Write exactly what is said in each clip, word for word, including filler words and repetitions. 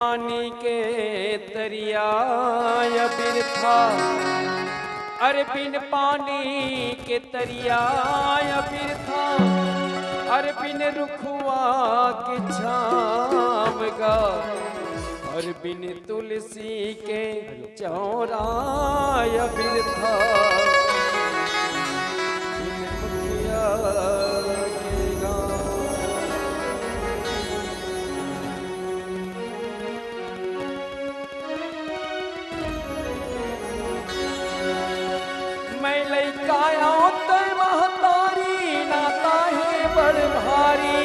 पानी के तरिया या बिरथा, अरे बिन पानी के तरिया या बिरथा, अरे बिन रुखवा के छाम गा, अरे बिन तुलसी के चौरा या बिरथा, बिन मुखिया के गाँव। मैं लइका आंव तै महतारी, नाता हे बड़ भारी।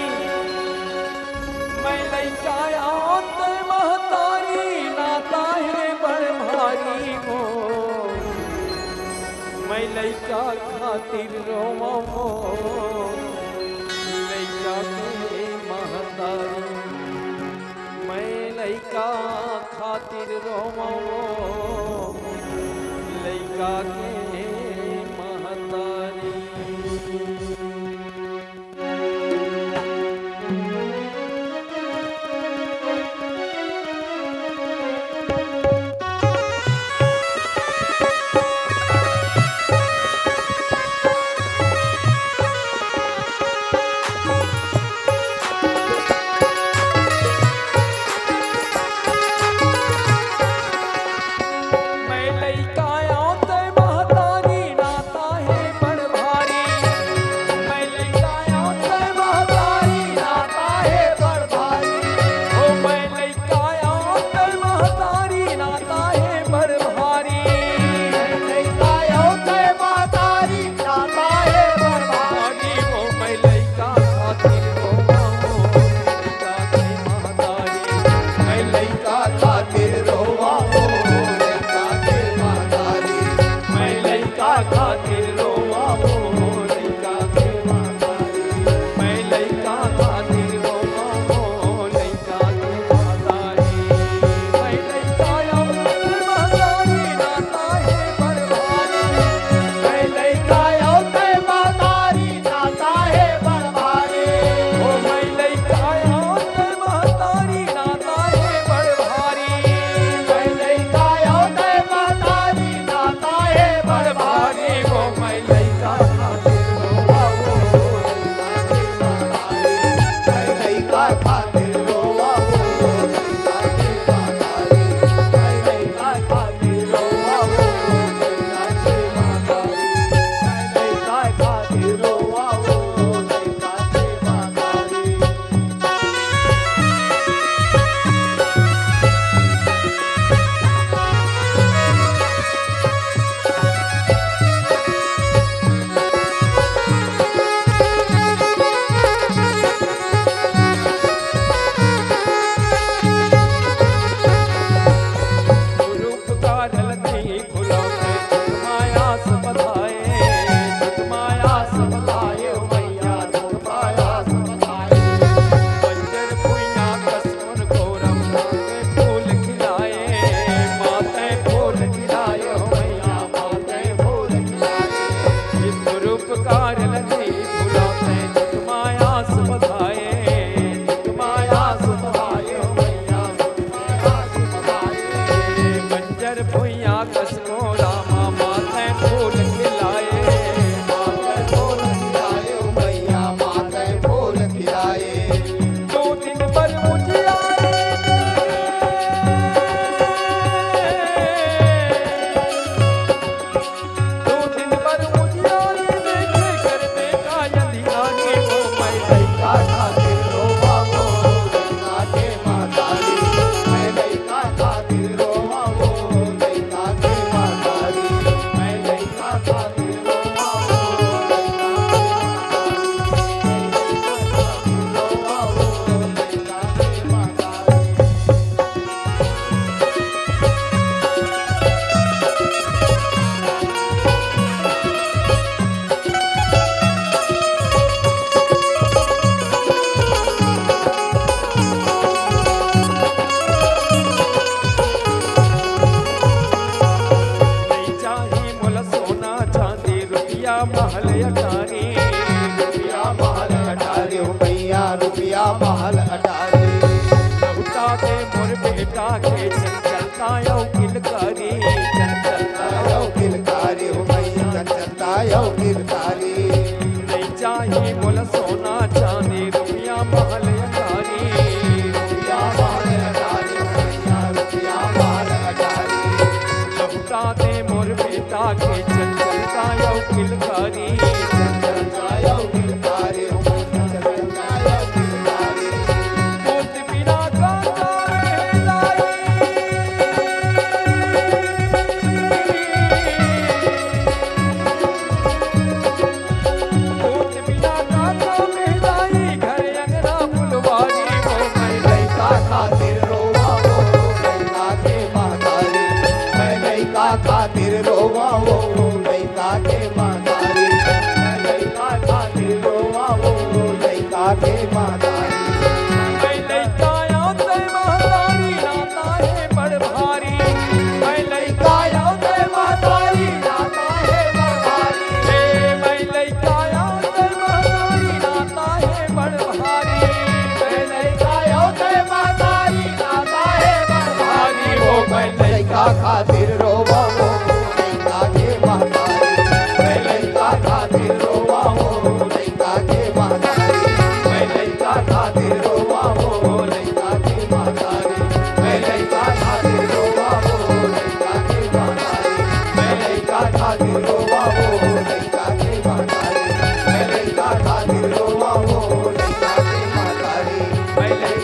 मैं लइका आंव तै महतारी, नाता हे बड़ भारी हो। मैं लइका खातिर रोवंव, लइका के महतारी। मैं लइका खातिर रोवंव, लइका के महतारी। मैं लइका आंव तै महतारी, ताके चंचलता अउ किलकारी, चंचलता अउ किलकारी हो मैया, चंचलता अउ किलकारी। नइ चाही मोला सोना चांदी, रुपया महल अटारी, रुपया महल अटारी हो मैया, रुपया महल अटारी। लहुटा दे मोर बेटा के चंचलता अउ किलकारी, चंचलता अउ किलकारी हो मैया, चंचलता अउ किलकारी। खातिर रोवा वो लइका के महतारी, मैं लइका खातिर रोवा वो लइका के महतारी, मैं लइका खातिर रोवा वो लइका के महतारी। मैं लइका आते महतारी नाता हे बड़ भारी, मैं लइका आते महतारी नाता हे बड़ भारी। हे मैं लइका आते महतारी नाता हे बड़ भारी, मैं लइका आते महतारी नाता हे बड़ भारी। हो मैं लइका खातिर रोवा वो लइका के महतारी, मैं लइका खातिर रोवा वो लइका के महतारी, मैं लइका खातिर रोवा वो लइका के महतारी, मैं लइका खातिर रोवा वो लइका के महतारी, मैं लइका खातिर रोवा वो लइका के महतारी, मैं लइका खातिर रोवा वो लइका के महतारी, मैं लइका